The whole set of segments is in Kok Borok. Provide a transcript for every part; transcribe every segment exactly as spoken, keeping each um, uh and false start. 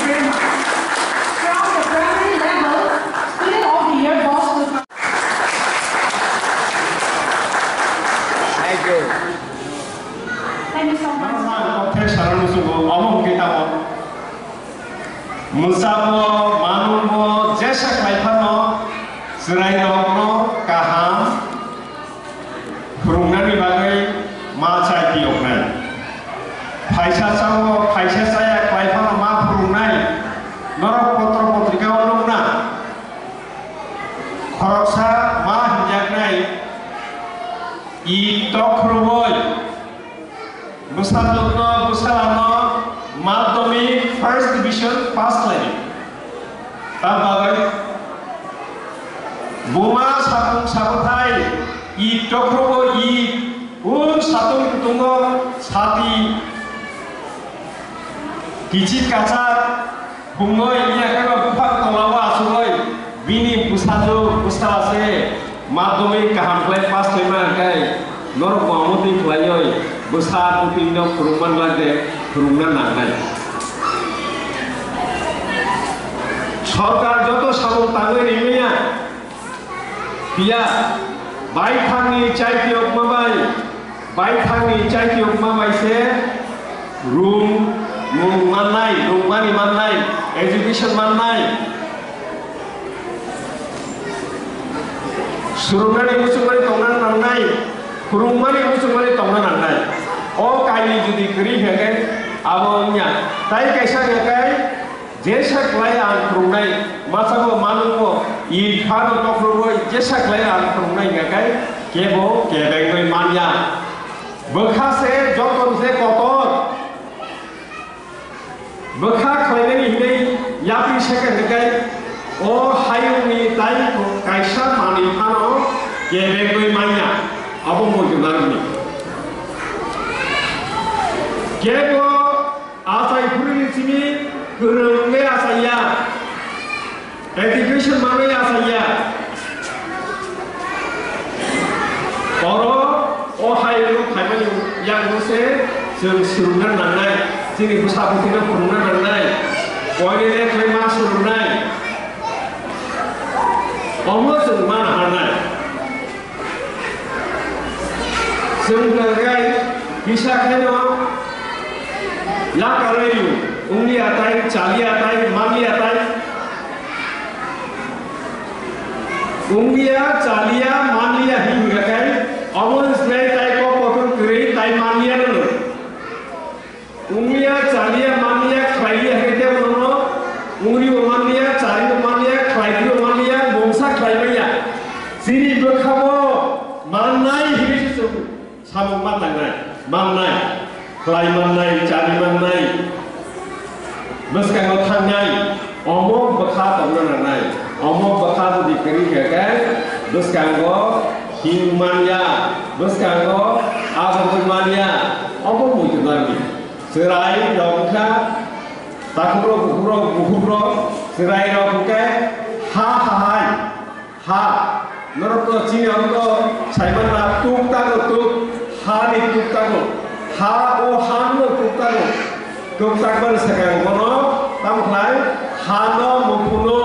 From the primary level, Student of the Year goes to Thank you. Thank you so much. Tei sarang musugo omo hwnkhe tamo. Mwsabo, manwngbo, jesa khlai phano chwrairokno kaham phwrwngnani bagwi ma chai phiyoknai. Phaisa chao, phaisa chaya khlai phano ma phwrwngnai. Norok potro potrika-o nukna. Khoroksa ma hwnjaknai, i tokhorwi bwsajwkno, bwsalano madhyamik first division pass khlaidi. Tamni bagwi buma sapung sabuthai, i tokhorwi i un satung kutungo sati kichik kachak Phungwi wngya khe bo buphang tolao achugwi bini bwsajwk bwsa se madhyamik kaham khlai pass khlaima hwnkhe norok bo omo twi khlaiwi bwsa bwtwino phwrwngma glak de phwrwngna nangnai. Sorkar joto samung tangwi rimanya. Phiya, baithangni chaitiyokma bai, baithangni chaitiyokma bai se room, mung mannai, rungmani mannai, education mannai, swrwngnani muchungmani tongna nangnai, phwrwngmani muchungmani tongna nangnai. O kainwi jodi kwrwi hwnkhe abo wngya. Tai kaisa hwnkhe, Jesa khlai ang phwrwngnai, masa bo manwngmo, i phano tokhorwi jesa khlai ang phwrwngnai hwnkha khe kebo kebengwi manya. Bwkha se joto se kotor. Bwkha khlainani hinwi yapri se khe hwnkha khe o hayungni tai kaisa manwi phano kebengwi manya. Abo muitu narwkni. Kebo Achai phuruni simi kwrwng wngwi achaiya, education manwi achaiya. Oro o hayungno phaimani yakno se chwng swrwngna nangnai, chini bwsa bwtwino phwrwngna nangnai, koinene khlai ma swrwngnai, omo chwng ma naharnai. Chwng hwnkha khe kisa khaino yakarwi wngliya tai, chaliya tai, manliya tai. Wngliya, chaliya, manliya hwnwi hwnkha khe omo wngsinai tai kok kotor kwrwi tai manliya no. Wngliya, chaliya, manliya, khlailiya hwnkhe tei bono wngribo manliya, charibo manliya, khlaiphirbo manliya, mungsa khlai manya. Chini bwkhao mannai hinwi se chwng samung ma tangnai, mannai, khlai mannai, chari mannai, bwskango thangnai, omo bwkha tongna nangnai, omo bwkha jodi kwrwi khe khe bwskango him manya, bwskango aboni manya, omo muitu nangni. Chwrai rok wngkha, takhukrok, bukhukrok, bukhukrok, chwrai rok hwnkhe ha, ha hai, ha. Norok to chini ang to saimanna tuk tago tuk, ha ni tuk tago, ha o ha no tuk tago, tuk takmani swkang bono tamo khlai ha no muphuno.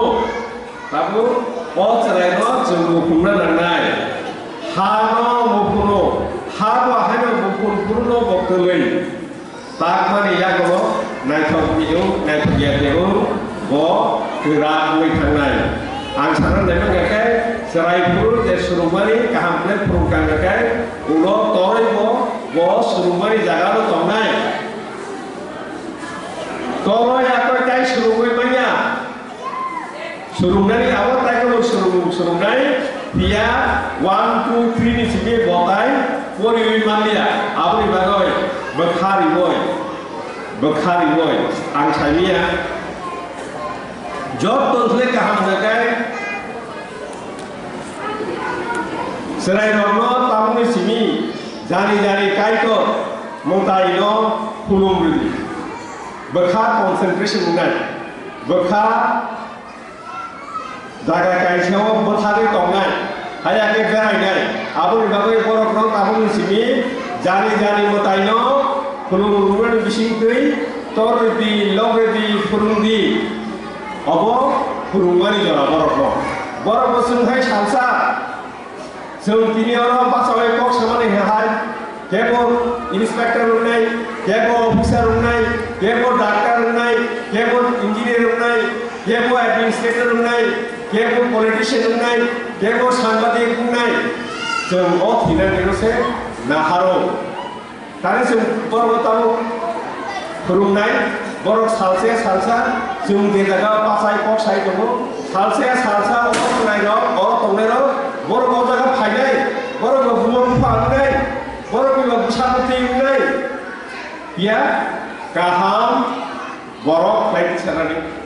Tabuk o chwraino chwng muphunna nangnai. Hano muphuno, ha bo haino muphun phuru no bo kwlwi. Takmani yago naithok tio, naithok ya tio, bo kwrak wngwi thangnai. Ang sana nai mankha khe, chwrai phuru je swrwngmani kaham khe phuru tangkha khe, ulo toroi bo, bo swrwngmani jaga no tongnai. Toroi yakoi tai swrwngwi manya. Swrwngnani abo taikhe bo swrwng-, swrwngnai, phiya one, two, three ni simi bo tai poriwi manliya. Aboni bagwi bwkha riwi, bwkha riwi ang saimanya. Joto se kaham hwnkhe chwrairokno tamoni simi jani jani Kaitor mwtaino khulum rwdi. Bwkha concentration wngnai. Bwkha jaga kaisao bwthagwi tongnai, haya khe berainai. Aboni bagwi borokno tabukni simi jani jani mwtaino khulumrwmani bisingtwi Tor rwdi, lok rwdi, phwrwngdi. Obo phwrwngmani jora borokno. Borokno chwng hai salsa. Chwng tini oro bachaui kok samani hai. Kebo inspector wngnai, kebo officer wngnai, kebo doctor wngnai, kebo engineer wngnai, kebo administrator wngnai, kebo politician wngnai, kebo sangbadik wngnai. Chwng o thwinani se naharo. Tani chwng borokno tabuk phwrwngnai, borok salsa salsa chwng je jaga bachai kok sai tongo, salsa salsa oro tongnairok, oro tongnairok, borok o jaga phainai, borok bo buma bupha wngnai, borok bo bwsa bwtwi wngnai, ya kaham borok khlai sanani.